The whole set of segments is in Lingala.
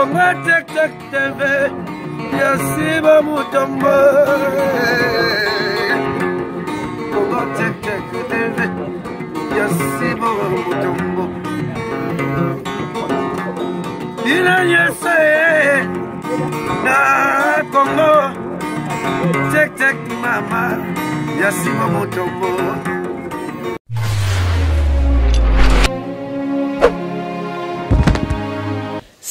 Congo Tek Tek TV ya Siba Mutombo. Congo Tek Tek TV ya Siba Mutombo. Bino nyonso ye na Congo Tek Tek mama ya Siba Mutombo.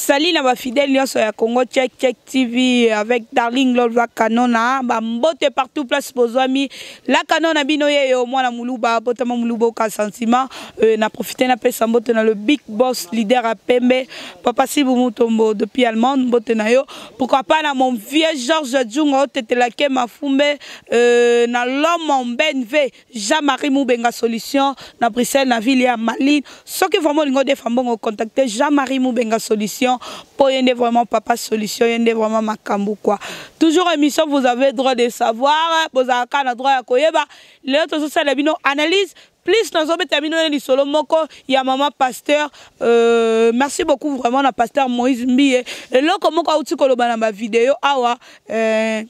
Salut na ba fidèles nyonso ya Congo Check Check TV avec Darling Love la Canona ba mbote partout place bozwami la Canona bino yeyo mwana muluba botama muluba oka sentiment euh, na profiter na pesa mbote na le big boss leader à Pembe papa Sibu Mutombo depuis Allemagne mbote na yo pourquoi pas na mon vieux Georges Djunga otetelake mafumbe euh, na l'homme en BNV Jean-Marie Mubenga Solution na Bruxelles na ville ya Malines soki vraiment olingi odefa mbongo contacter Jean-Marie Mubenga Solution po ye nde vraiment papa solution ye nde vraiment makambo quoi toujours émission vous avez droit de savoir bozalaka na droit ya koyeba lelo tozosala bino analyse plus nazobeta bino na lisolo moko ya mama pasteur euh, merci beaucoup vraiment na pasteur Moïse Mbiye eloko moko auti koloba na bavideo awa euh,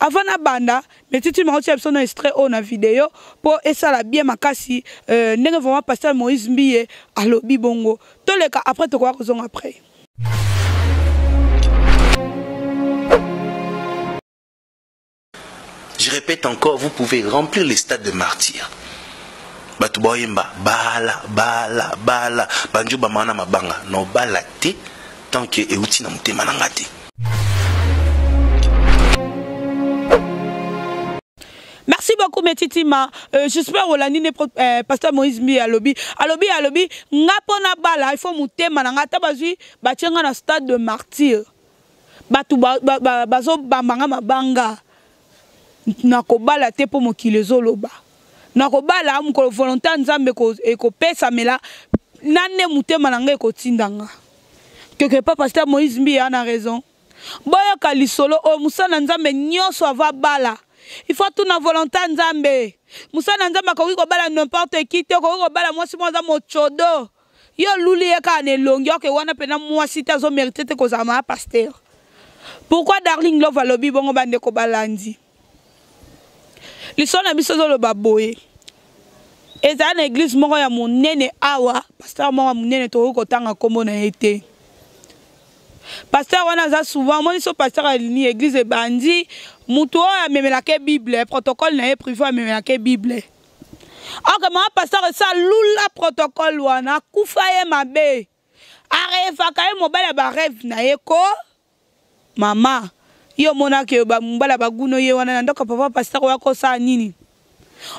avant nabanda Mais titi mako tia biso na extrait oyo na video po esala bien makasi euh, ndenge vraiment pasteur Moïse Mbiye alobi bongo. Toleka après tokoka kozonga après. Je répète encore, vous pouvez remplir les stades de martyrs. bato baoyemba bala bala bala banjo bamana mabanga no bala te tant que euti na motema na nga te. Merci beaucoup Metitima. Euh, j'espère olandi ne euh, pasteur Moïse Mbi alobi. Alobi alobi nga pona bala il faut mutema na nga ta bazui batie nga na stade de martyr. Batu ba, ba, ba, bazo bamba nga mabanga. Nakobala te po mokili ezoloba. Nakobala mokolo volonté ya Nzambe ekopesamela na nde motema na nga ekotinda nga. Quelque part pasteur Moïse Mbiye a raison. Boyoka lisolo oyo mosali na Nzambe nyonso ava bala. Il faut atuna volonté ya Nzambe. Mosali na Nzambe akoki kobala n'importe qui te, okoki kobala mwasi moko aza mochodo. Yo oluli ye kaka na elongi oke wana pena mwasi te azo merite te kozala mama pasteur. Pourquoi Darling Love alobi bongo bandeko balandi? Lisolo na biso ezoloba boye. Ezala na eglise moko ya monene awa, pasteur moko ya monene tokoki kotanga nkombo na ye te. Pasteur wana aza souvent omoni so pasteur alini eglise ebandi mutu oyo amemelaka ye bible protocole na ye privé amemelaka ye bible ok mama pasteur esi alula protocole wana akufa ye mabe arevaka ye mobali ya bareve na ye ko mama yo omonaka yo mobali ya baguno ye wana na ndako ya papa pasteur oya kosala nini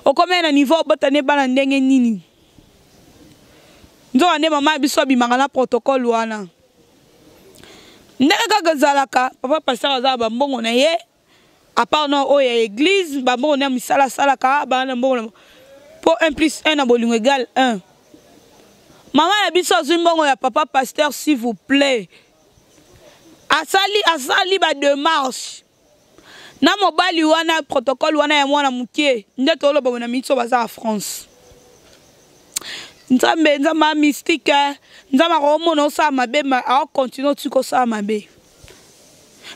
okomela na niveau obota nde bana ndenge nini nzoka nde mama ya biso abimaka na protocole wana ndenge kaka ezalaka papa pasteur aza na bambongo na ye apart na oyo ya église bambongo na misala asalaka bana na mbongo mpo 1 plus 1 na bolingo égale 1 mama na biso azwi mbongo ya papa pasteur s'il vous plaît asali asali ba demarche na mobali wana protocole wana ya mwana moke nde toloba na miniti oyo baza ya france nzambe nzambe a mystique eh. nzambe akomona osala mabe akokontinue otiki osala mabe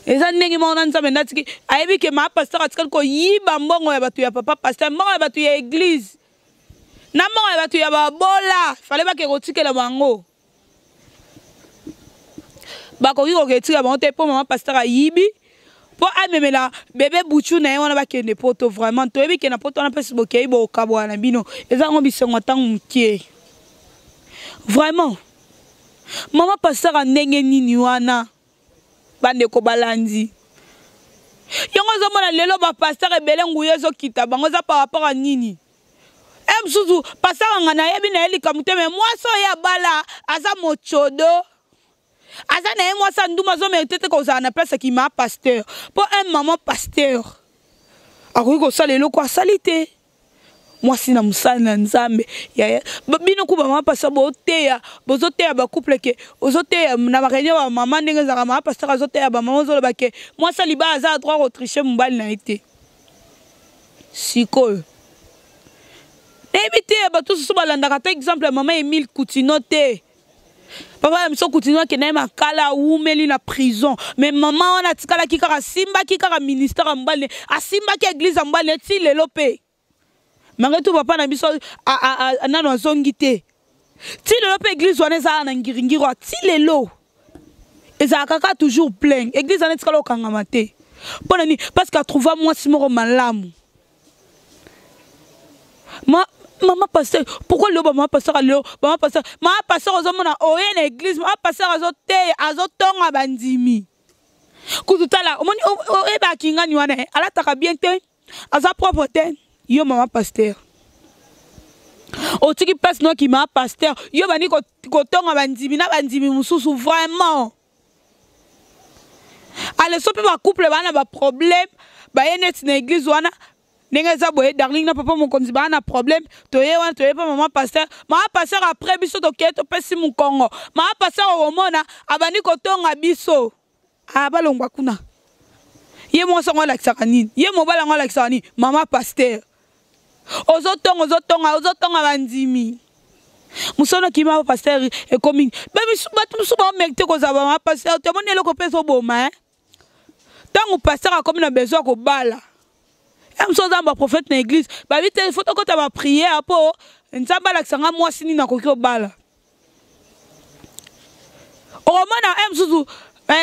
eza ndenge moko na nzambe nde atiki ayebi ke maa pasteur atikali koyiba mbongo ya bato ya papa pasteur mbongo ya bato ya eglise na mbongo ya bato ya babola fale bake kotikela bango bakoki koketika bango te mpo mama pasteur ayibi mpo amemela bebe buchu na ye wana bakende poto vraiment toyebi ke na poto wana mpesi bokei bokabwana na bino eza yango bisengo ntango mokie vraiment mama pasteur ya ndenge nini wana bandeko balandi yango ozomona lelo bapasteur ebele nguya ezokita bango eza par rapport ya nini e mosusu pasteur anga nayebi na ye likambo te me mwasi oyo abala aza mocodo aza na ye mwasi ya ndumba azomerite te kozala na place ya kima pasteur mpo un maman pasteur akoki kosala eloko asali te mwasi na mosali na nzambe yaya bino ku bamama pasteur boteya bozoteya bacouple ke ozoteya na bareunion ba mama ndenge ezalaka mama pasteur azoteya bamama ozoloba ke mwasi ya libala aza na droit kotriche mobali na ye te sikoyo nayebi te bato mosusu balandaka te exemple ya mama emile coutino te. Papa na biso Kutino akenda ye makala, awumeli na prison, mais mama wana atikalaki kaka, asimbaki kaka ministère ya mobali ne, asimbaki église ya mobali ne ti lelo mpe. Malgré tout papa na biso nano azongi te. Ti lelo mpe église wana ezalaka na ngiringiri, ti lelo ezalaka kaka toujours plein. Église wana etikala kokangama te. Mpo na nini? Parce que atrouva mwasi moko malamu. Ma, mama pasteur, pourquoi lelo bamama pasteur lelo mama pasteur, mama pasteur ozomona oye na église, mama pasteur azoteya, azotonga bandimi. Kutu tala, omoni oyebaka kingani wana, alataka bien te, aza propre te. Yo mama pasteur otiki place noki mama pasteur, yo bandi kotonga bandimi na bandimi mosusu vraiment. Ale so mpe bacouple baa na baproblème, baye neti na église wana ndenge eza boye, Darling na papa mokonzi baa na problème, toye wana, toye mpe mama pasteur, mama pasteur après biso tokeye topesi mokongo, mama pasteur okomona abandi kotonga biso. Ah, balongwa kuna. Ye mwasi yango alakisaka nini? Ye mobali yango alakisaka nini? Mama pasteur ozotonga, ozotonga, ozotonga bandimi mosono kima pasteur ekomi bato mosusu baomérite kozala bamama pasteur te. Omoni eloko mpe ezoboma, eh? Ntango pasteur akomi na besoin ya kobala, ye mosusu aza baprophète na église, babi te, faut tokota baprière mpo Nzambe alakisa nga mwasi nini akoki kobala. Okomona ye mosusu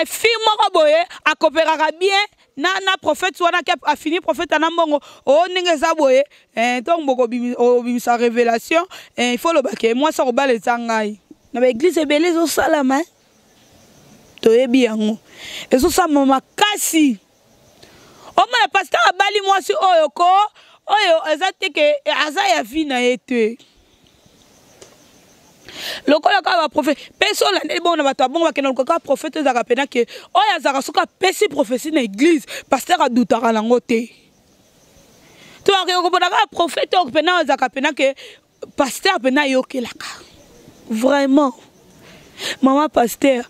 fille moko boye akoperaka bien na prophète wana, ke afini prophète ana mbongo o ndenge eza boye, ntongo bokobimisa révélation, il faut loba ke mwasi akobala eza ngai. Na baeglise ebele ezosalama, toyebi yango, ezosalama makasi. Omona pasteur abali mwasi oyo ko oyo eza te ke aza ya vie na ye te, lokola kaka baprophète mpe so olandeli bongo na bato ya bongo bakenda luka kaka prophète ezalaka mpena ke oyo azalaka soki apesi prophétie na église, pasteur adutaka nango te. To akende kopona kaka prophète oyo mpena azalaka mpena ke pasteur mpena ayokelaka vraiment. Mama pasteur,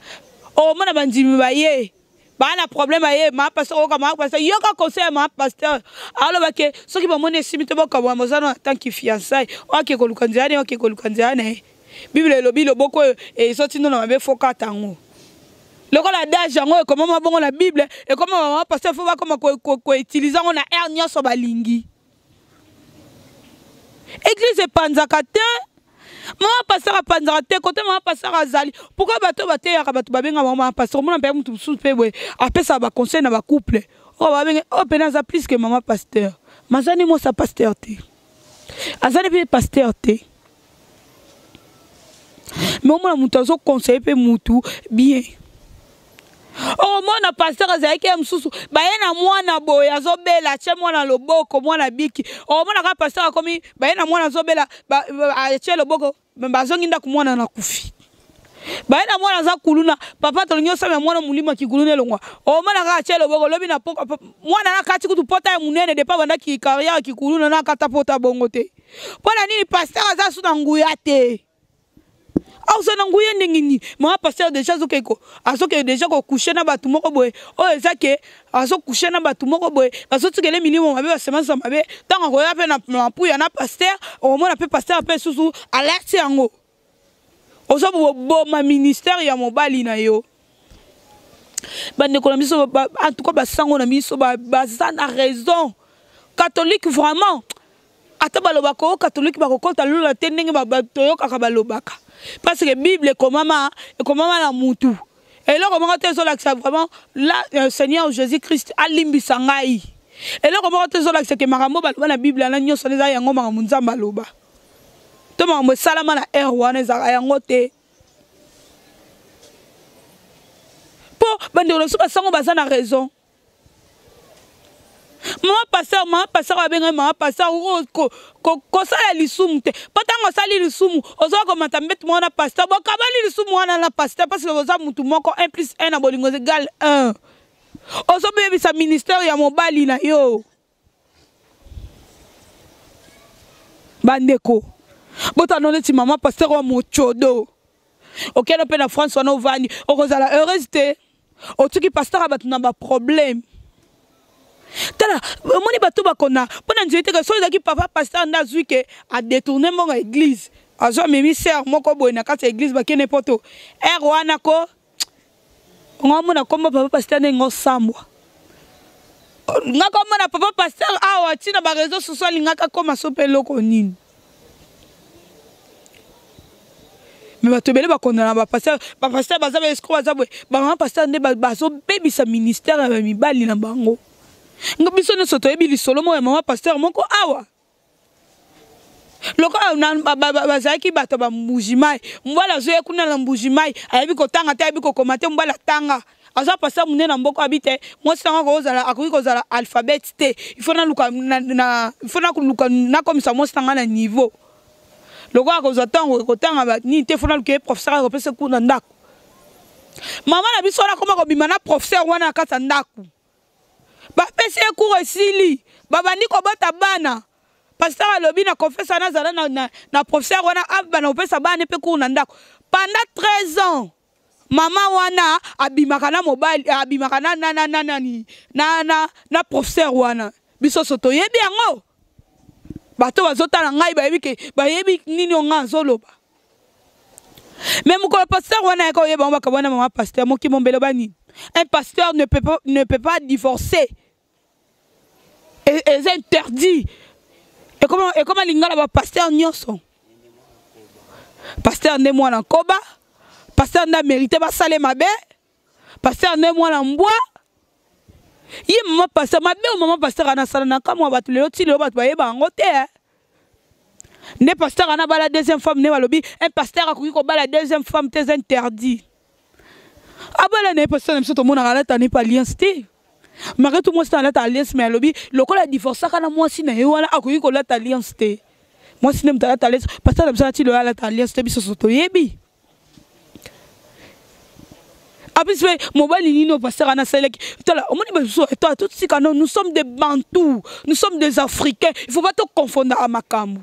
omona bandimi baye baa na problème, aye mama pasteur, oyoka mama pasteur, yoka conseil ya mama pasteur, aloba ke soki bamoni esimi te, bokabwana, boza na tant que fiançaille, oyo ake koluka nzela ne, oke koluka nzela na ye. Bible elobi loboko oyo ezotindo na mabe, fo kata yango. Lokola adage yango ekomama bongo na Bible, ekoma mama pasteur fo bakoma koutilize yango na aire nyonso balingi. Église epanzaka te, mama pasteur apanzaka te kote mama pasteur azali. Pourquoi bato bateyaka bato babenga bango mama pasteur? Omona mpe motu mosusu mpe boye apesaka baconseil na bacouple oyo babenge oyo mpena aza plus que mama pasteur, mazani mosa pasteur te, azali mpe pasteur te, mais omona moto azoconseille mpe mutu bien. Okomona pasteur azalaki ya mosusu, baye na mwana boye azobela, atie mwana loboko, mwana biki. Okomona kaka pasteur akomi, baye na mwana azobela, atie loboko, bazongi ndako, mwana na kufi. Baye na mwana aza kuluna, papa tolingi osala mwana molimo ya kikuluna elongwa, omona kaka atie loboko, lobi na poko mwana nakati kutu pota ya monene depa bandaki carrière ya kikuluna, nakata pota bongo te. Mpo na nini? Pasteur aza su na nguya te. Aoza na nguya ndenge nini? Mama pasteur deja azokende deja kokushe na bato moko boye, oyo eza ke azokushe na bato moko boye, bazotikele milimo mabe, basemence ya mabe. Ntango akoya mpe na mapuya na pasteur, okomona mpe pasteur mpe susu alerte yango, ozoboma ministère ya mobali na yo. Bandeko na biso, en tout cas basango na biso baza na raison. Catholique vraiment, ata balobaka oyo catholique bakokota lola te, ndenge toyokaka balobaka, parce que Bible ekomama, ekomama na mutu. Eloko moko te ezolakisa vraiment la Seigneur Jésus Christ alimbisa ngai. Eloko moko te ezolakisa ke makambo baloba na Bible wana nyonso eza yango makambo Nzambe aloba to makambo esalama na heure wana ezalaka yango te. Mpo bandeko na biso basango baza na raison. Mama pasteur, mama pasteur abengai mama pasteur, kosala lisumu te, mpo ntango osali lisumu oza komata mbetu moko na pasteur, bokabali lisumu wana na pasteur, parce que oza mutu moko, 1 plus 1 na bolingo égale 1. Ozobebisa ministère ya mobali na yo. Bandeko, botano neti mama pasteur wa mochodo, okende mpe na France wana ovandi, okozala heureuse te. Otiki pasteur ya bato na baproblème. Tala, omoni bato bakona mpo na nzela teke. Soki ezalaki papa pasteur nde azwi ke adetourne mbongo ya église. Azo amemi sœur moko boye na kati ya église bakende poto. Heure wana ko nga mona kombo papa pasteur ndenge osambwa. Nga komona papa pasteur awa ti na ba réseaux sociaux alingaka koma so pe eloko nini. Mais bato ebele bakondana ba pasteur, ba pasteur baza ba escroc baza boye. Ba mama pasteur nde bazobebisa ministère ya mibali na bango. Nga biso nyonso toyebi lisolo moko ya mama pasteur moko awa. Lokola bazalaki bato ba Mbuji-Mayi, mobali azoya kuna na Mbuji-Mayi, ayebi kotanga te, ayebi kokoma te, mobali atanga. Aza pasteur munene na mboka abi te, mwasi na nga akozala, akoki kozala alphabète te. Il faut naluka na, na, il faut naluka nakomisa mwasi na nga na niveau. Lokola akozwa ntango kotanga ba nini te, faut naluka ye professeur akopesa cours na ndako. Mama na biso wana akoma kobima na professeur wana na kati ya ndako. Bapesi ye cours esili, babandi kobota bana. Pasteur alobi na confesse wana azala na, na, na professeur wana abanda kopesa bana mpe cours na ndako. Pendant 13 ans, mama wana abimaka na mobali, abimaka na na na na nani na na na professeur wana. Biso so toyebi yango. Bato bazotala ngai bayebi ke bayebi nini oyo ngai azoloba. Mais mokolo pasteur wana ayaka oyeba yango bakabwana mama pasteur moki mombele ba nini? Un pasteur ne peut pas, ne peut pas divorcer. Eza interdit. Ekoma ekoma lingala ba pasteur nyonso. Pasteur nde mwana nkoba, pasteur nde mérité basale mabe, pasteur nde mwana mbwa. Ye mama pasteur mabe oyo mama pasteur ana sala na kamwa bato lelo ti lelo bato bayeba yango te. Eh. Nde pasteur ana bala deuxième femme ne balobi un pasteur akoki kobala deuxième femme te interdit. Abala na ye pasteur na biso tomonaka alata ne pa alliance te. Malgré tout mwasi na alata alliance mais alobi lokola divorçaka na mwasi na ye wana akoki kolata alliance te. Mwasi nde moto alata alliance, pasteur na biso alati loyo alata alliance te biso so toyebi. Apesi pe mobali nini oyo pasteur wana asalelaki tala omoni basusu toi totika no nous sommes des bantous, nous sommes des africains, il faut pas to confondre makambo.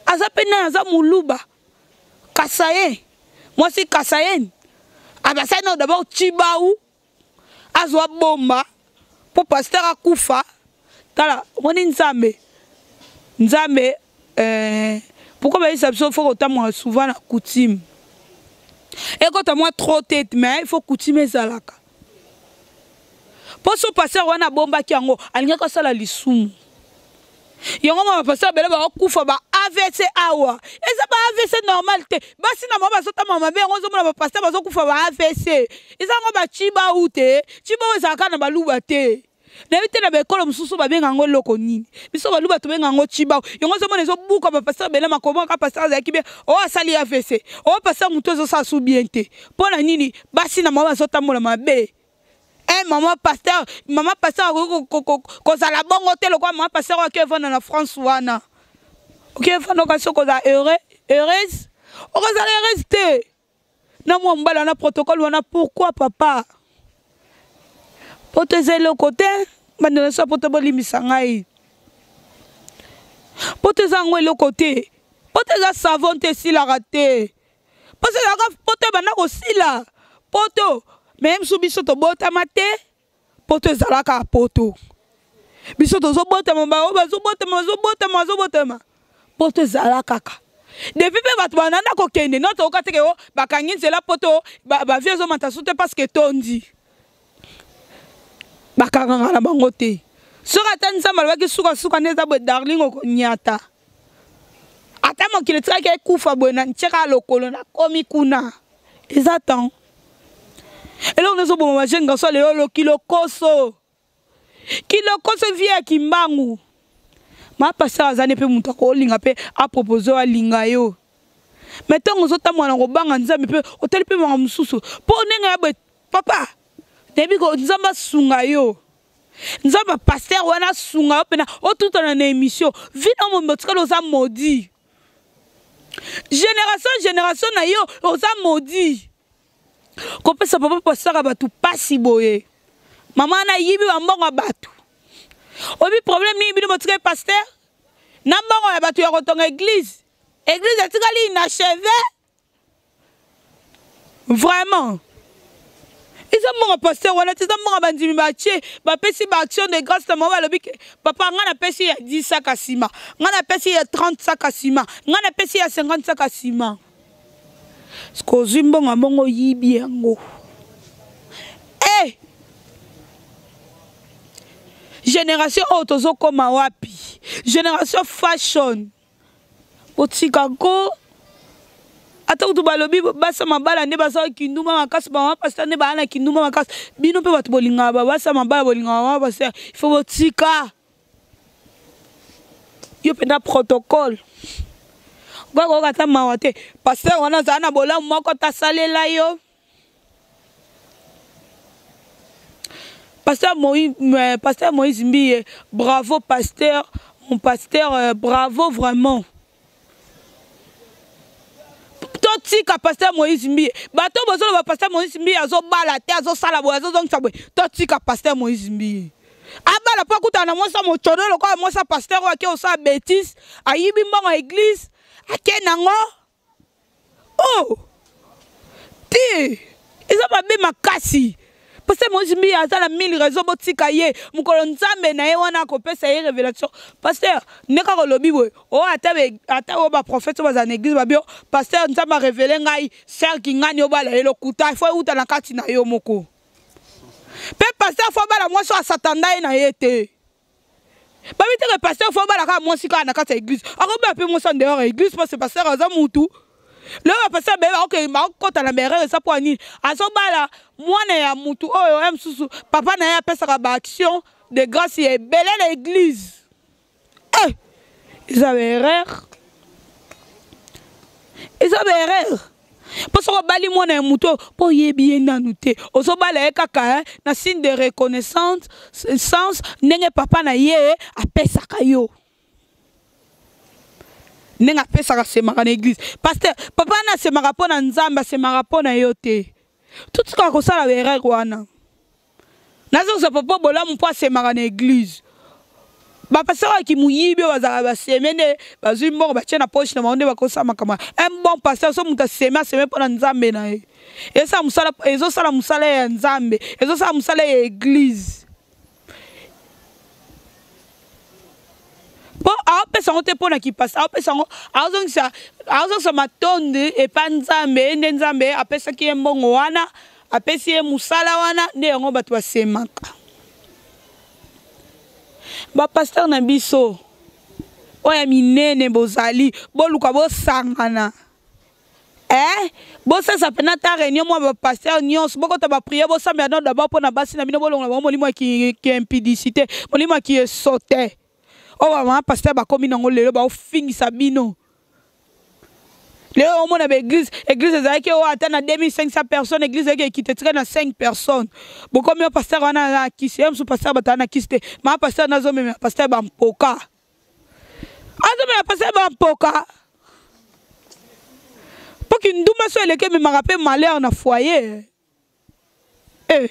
Aza pe nani aza muluba kasaye mwasi kasaye abasali nao d'abord tshibau azwa bomba po pasteur akufa. Tala omoni nzambe nzambe eh, pourquoi bayebisa biso faut kotambola souvent na coutume ekota mwa trop tete mais il faut coutume ezalaka po so pasteur wana abombaki yango alingaki asala lisumu yango mwa bapasteur ebele bakokufa ba AVC awa eza ba AVC normal te basi na bango bazotama mabe yango ozomona bapasteur bazokufa ba AVC eza yango ba tshibau te tshibau ezalaka na baluba te nayebi te na baekolo mosusu babenga yango eloko nini biso baluba tobenga yango tshibau yango ozomona ezobuka bapasteur ebele makoma kaka pasteur azalaki bien oyo asali AVC oyo pasteur motu ezosala su bien te mpo na nini basi na bango bazotambola mabe. Eh, maman pasteur, maman pasteur akoki kozala bongo te lokola maman pasteur oyo ake evanda na France wana. Oke evanda okasi okozala heureux, heureuse? Okozala heureuse te. Na mwa mobali wana protocole wana pourquoi papa? Poto eza eloko te, bandeko na biso ya poto bolimbisa ngai. Poto eza yango eloko te. Poto eza savon te esilaka te. Poso ezalaka poto ebanda kosila poto me mosusu biso tobotama te poto ezalaka poto biso tozobotama bango bazobotama bazobotama bazobotama poto ezala kaka depuis mpe bato bananda kokende no toyoka teke o bakangi nzela poto bavie ezomata su te parce que etondi bakangaka na bango te soki ata nzambe alobaki sukasuka nde eza boye darling okonyata ata mokili etikaki ekufa boye na ntiaka lokolo nakomi kuna eza temps eloko nde ezoboma ba jeune garçon lelo loki lokoso kilokoso vie ya kimbangu ma pasteur aza ne mpe moto akolinga mpe apropose oyo alinga yo me ntango ozotambola na kobanga nzambe mpe otali mpe makambo mosusu mpo ndenge ya boye papa nayebi ko nzambe asunga yo nzambe pasteur wana asunga yo mpena otutana na émission vie na mombe otikali oza maudit génération génération na yo oza maudit kopesa papa pasteur ya bato pasi boye mama wana ayibi bambongo ya bato oyebi problème nini bino botikali pasteur na mbongo ya bato ya kotonga église église etikali inacheve vraiment eza. mbongo pasteur wana te, eza mbongo bandimi batie, bapesi ba action de grâce na bango, balobi ke papa ngai napesi ya 10 saka nsima, ngai napesi ya 30 saka nsima, ngai napesi ya 50 saka nsima. Kozwi mbongo ya mbongo oyibi yango. Hey! Génération oyo tozokoma wapi? Génération fashion. Botika ko ata kutu balobi basa mabala nde basala kindumba makasi, bamama pasteur nde baa na kindumba makasi. Bino mpe bato bolingaka babasa mabala, bolingaka bamama pasteur, il faut botika yo mpenza protocole. Okoki ata mawa te, pasteur wana azala na bolamu moko tasalela yo. Pasteur Moïse, pasteur Moïse Mbiye, bravo pasteur, mon pasteur, bravo vraiment. Totika pasteur Moïse Mbiye. Bato bozolo ba pasteur Moïse Mbiye azobala te, azosala boye, azozongisa boye. Totika pasteur Moïse Mbiye. Abala po akutana na mwasi ya mochodo lokola mwasi ya pasteur oyo ake osala bêtise, ayibi mbongo ya église, ake nango. Oh! Te! Eza mabe makasi. Pasteur Moïse Mbiye aza na 1000 raisons, botika ye. Mokolo Nzambe na ye wana akopesa ye révélation. Pasteur, nde kaka olobi boye, oh, ata be, ata oyo ba prophète oyo bazala na église babi, oh, pasteur Nzambe a révélé ngai, sœur Kingani obala ye lokuta, il faut euta na kati na yo moko. Pe pasteur faut abala mwasi oyo asatanda ye na ye te. Babi te que pasteur faut abala kaka mwasi kaka na kati ya église. Akobala pe mwasi en dehors ya église parce que pasteur aza mutu. Lelo ba pasteur bebe bakokende bakokota na berere eza mpo ya nini? Azobala mwana ya mutu oyo ya mosusu papa na ye apesaka ba action de grâce ya ebele na église. Eh! Eza ba erreur. Eza ba erreur. Mpo soki obali mwana ya motu oyo mpo oyebi ye nanu te, ozobala ye kaka, hein, na signe de reconnaissance sens ndenge papa na ye apesaka yo, ndenge apesaka asemaka na église. Pasteur, papa wana asemaka mpo na Nzambe, asemaka mpo na yo te. Totikaka kosala ba erreur wana. Nazongisa papa bolamu mpo asemaka na église. Bapasteur ya kimuyibi oyo bazalaka baseme nde bazwi mbongo batie na poche na bango nde bakosala makambo. Un bon pasteur, so moto aseme, aseme mpo na Nzambe na ye. Ezosala mosala, ezosala mosala ya Nzambe, ezosala mosala ya église. Mpo aopesa yango te mpo na kipasa, aopesa yango, aozongisa, aozongisa matondi epa Nzambe, nde Nzambe apesaki ye mbongo wana, apesi ye mosala wana, nde yango bato basemaka. Ba pasteur na biso oyo ya minene bozali, boluka bosangana. Eh, bosasa pena ta réunion mwa ba pasteur nyonso, bokota ba prière, bosambela nano d'abord mpo na basi na bino, bolongola bango molimo ya ki impudicité, molimo ya ki esote. Oyo ba mama pasteur bakomi nango lelo, baofingisa bino. Lelo omona ba église, église ezalaki oyo ata na 2500 personnes, église ezalaki ekita etikali na 5 personnes. Bokomi oyo pasteur wana aza na kisi, ye mosusu pasteur batala na kisi te. Mama pasteur nazomemela pasteur ba mpoka. Azomela pasteur ba mpoka. Po kindumba so eleki ememaka pe malheur na foyer. Eh.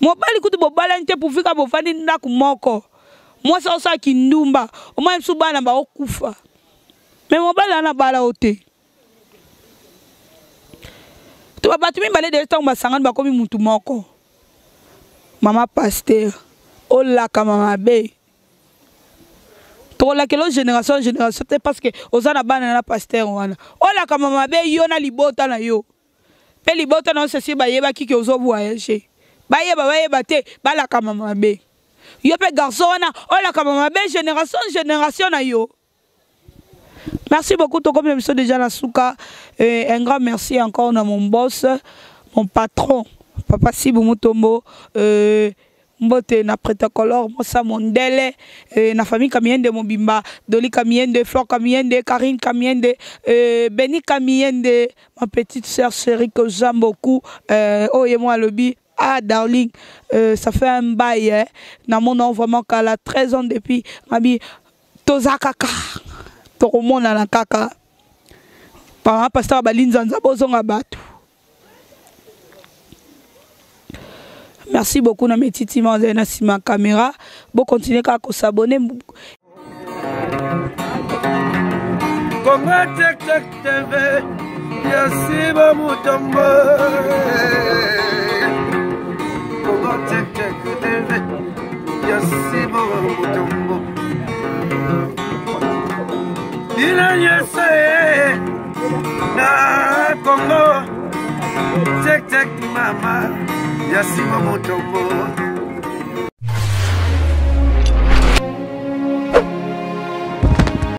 Mobali kutu bobalani te pourvu ka bovandi ndako moko. Mwasi osala kindumba, omoni biso bana baokufa. Mais mobali ana bala yo te. To bato mibale de ntango basangani bakomi mutu moko. Mama pasteur, olakama mabe. Tokolakela yo génération en génération te parce que oza na bana na pasteur wana. Olakama mabe yo na libota na yo. Pe libota na yo sesi bayebaki ke ozo voyager. Bayeba bayeba te, balakama mabe. Yo pe garçon wana olakama mabe génération en génération na yo. Merci beaucoup, tokomi na biso déjà na suka. Et un grand merci encore na mon boss, mon patron, Papa Sibu Mutombo. Mbote na Pretacolor, Mosa Mondele, na famille Kamiende Mobimba, Doli Kamiende, Flore Kamiende, Karine Kamiende, Benny Kamiende, ma petite sœur chérie que j'aime beaucoup, oh, et moi, Lobi. Ah, darling, ça fait un bail, hein. Na mon nom, vraiment, qu'elle a 13 ans depuis, ma vie, toza kaka, tokomonana kaka. Papa, pasteur, balinzanza, bozonga batu. Merci beaucoup na metiti ma na sima caméra. Bo continuer kaka ko s'abonner. Congo Tech Tech TV, Yasiba Mutombo. Mutombo bino nyonso ye na Congo. Tek tek mama ya Simo Mutombo.